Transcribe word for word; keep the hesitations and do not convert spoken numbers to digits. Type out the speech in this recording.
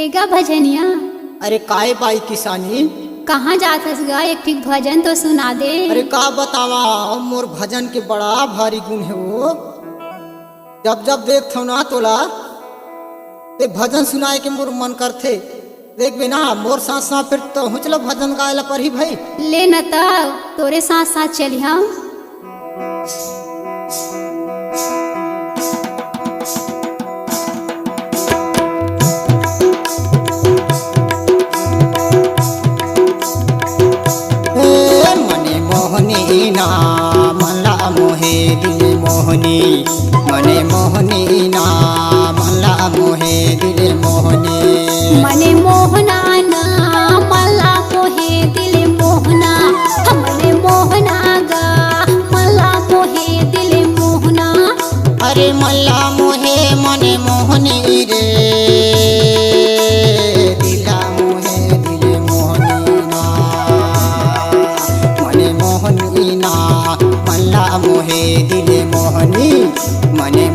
ए गा भजनिया। अरे काय बाई किसानी? कहाँ जात हस गा? एक ठीक भजन तो सुना दे। अरे का बतावा, मोर भजन के बड़ा भारी गुण हे वो। जब जब देखथव ना तोला, ते भजन सुनाए के मोर मन करथे। देखबे ना, मोर साथ साथ फिर तो हुचला भजन गाए ला परही भाई। ले न त, तोरे साथ साथ चलिहंव। ए मने मोहनी ना, मन ला मोहे दिल मोहनी। मने मोहनी ना, मन ला मोहे दिल मोहनी। मने मोहना ना, मन ला मोहे दिल मोहना। मने मोहना गा, मन ला मोहे दिल मोहना। अरे मन ला मोहे मने मोहनी रे, दिल ला मोहे दिल मोहनी ना। मने मोहनी ना, मन ला मोहे दिल मोहनी। मने